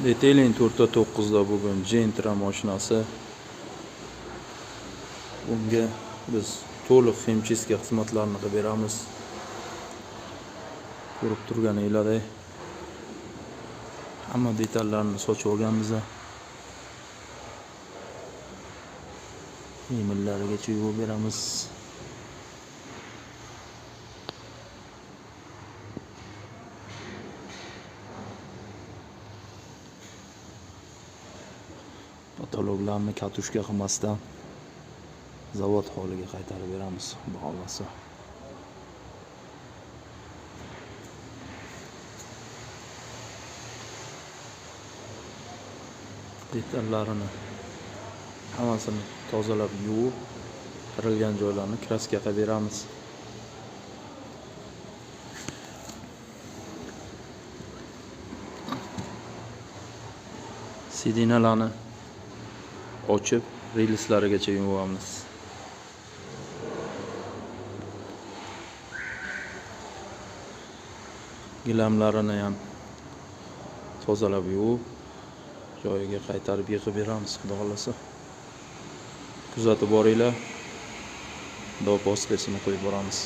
Detailing 4.9 da bugun Gentra mashinasi. Bunga biz to'liq ximchistка xizmatlarini qilib beramiz. Ko'rib turganinglardek hamma detallarni sochib olganmiz. Emillarigacha yuvib beramiz. Patologlarni katushka qilmasdan zavod holiga qaytarib beramiz, xudo xohlasa. Detallarini hammasini tozalab yuvib, qirilgan joylarni kraska qilib beramiz. Sidinalarni ochib, relislarigacha yuvamiz. Gilamlarini ham tozalab yuvib, joyiga qaytarib yig'ib beramiz, xudo xohlasa. Kuzatib boringlar. Xudo vositasizni qo'yib boramiz.